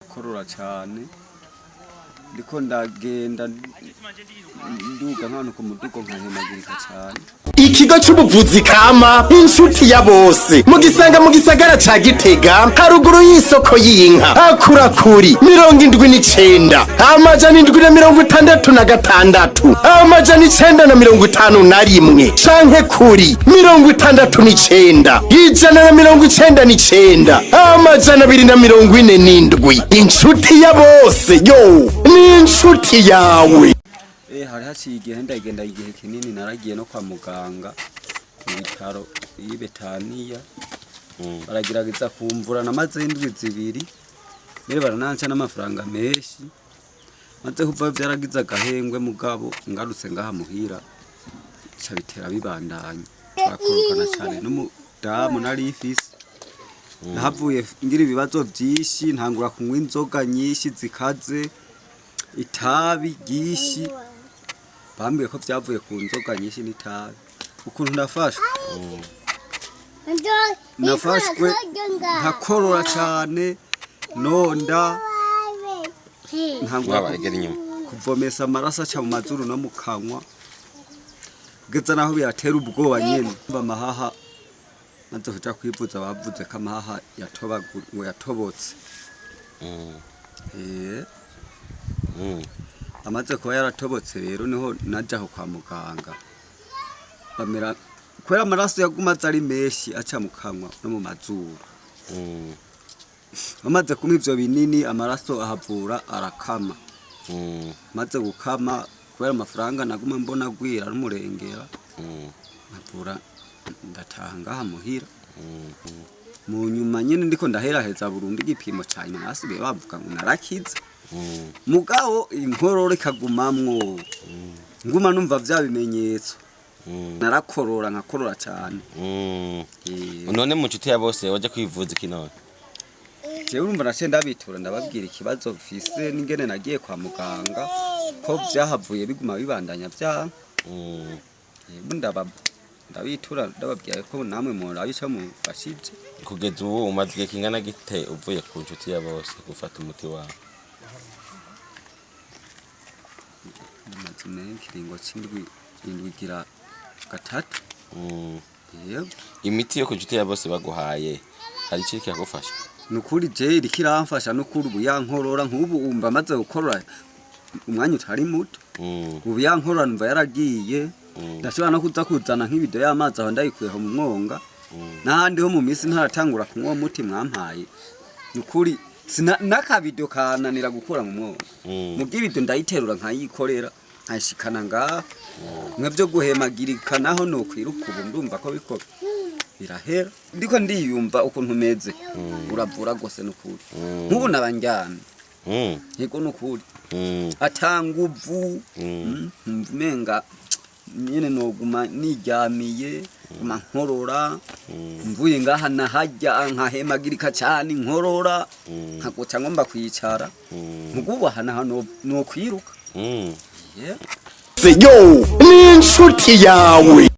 Korora cyane, ndiko ndagenda nduga nk'ahantu ku mudugo, nkahemagurika cyane. Ikigo c'ubuvuzi kama Inshuti ya Bose mugisanga mu gisagara ca Gitega, haruguru y'isoko y'inka. Akurakuri 79 766 951 canke kuri 69 199 247. Inshuti ya Bose yo ni inshuti yawe. Hari haciye igihe ndagenda, igihe kinini. Naragiye no kwa muganga mu bitaro y'i Betaniya, baragerageza kumvura. Namaze indwi 2 mbere, barananca n'amafaranga menshi. Maze kuva vyaragize agahengwe, mugabo ngarutse ngaha muhira ca bitera bibandanya. Turakorokana cyane n'umudamu nari ifise. Nahavuye ngira ibibazo vyinshi, ntangura kunywa inzoga nyinshi zikaze, itabi ryinshi. Bambwiye ko vyavuye ku nzoga nyinshi n'itabi. Ukuntu nafashwe, nafashwe nkakorora cane, nonda, ntangura Wabaregera inyuma. kuvomesa amaraso aca mu mazuru no mu kanwa, kugeza naho biratera ubwoba nyene. Amahaha, maze kuja kwivuza, bavuze ko amahaha ngo yatobotse. Amaze kuba yaratobotse rero, niho najaho kwa muganga bamera, kubera amaraso yaguma aza ari menshi aca mu kanwa no mu mazuru. Bamaze kumpa ivyo binini, amaraso ahavura arakama. Maze gukama, kubera amafaranga naguma mbona agwira n'umurengera, nkavura ndataha ngaha muhira. Mu nyuma nyene ndiko ndaheraheza burundu igipimo ca nyuma, basigaye bavuga ngo narakize, mugabo inkorora ikagumamwo, nguma numva vya bimenyetso. Narakorora, nkakorora cane. None mu Nshuti ya Bose waje kwivuza iki none? Jewe urumva naciye ndabitura, ndababwira ikibazo mfise n'ingene nagiye kwa muganga, ko vyahavuye biguma bibandanya vyanka. Yego, ndabitura, ndababwira ko namwe mworaba ico mufashije. Kugeza ubu umaze igihe kingana gite uvuye ku Nshuti ya Bose gufata umuti wawe? Maze ikiringo c'indwi, indwi igira gatatu. Yego. Imiti yo ku Nshuti ya Bose baguhaye hari icyo kiragufasha? Nukuri je iriko iramfasha nukuri. Ubu yankorora, nk'ubu umva maze gukorora umwanya utari muto. Ubu yankorora numva yaragiye. Ndashobora no kuza kuzana nk'ibido y'amazi aho ndayikuyeho mu mwonga n'ahandi ho mu minsi ntaratangura kunywa uwo muti mwampaye. Nukuri n'akabido kananira gukura mu mwonga. Mu bw'ibido ndayiterura, nkayikorera, nkayishikana ngaha. Mwe byo guhemagirika naho nokwiruka, ubu ndumva ko biko birahera. Ndiko ndiyumva ukuntu meze. Uravura gose nukuri. Nk'ubu nabandyamye. Yego, nukuri. Atanguvu. Nkumva umenga nyene noguma niryamiye, guma nkorora. Mvuye ngaha nahajya nkahemagirika cyane, nkorora, nkagoca ngomba kwicara. Mugubu aha naho nokwiruka. Yeah. Yo ni inshuti yawe.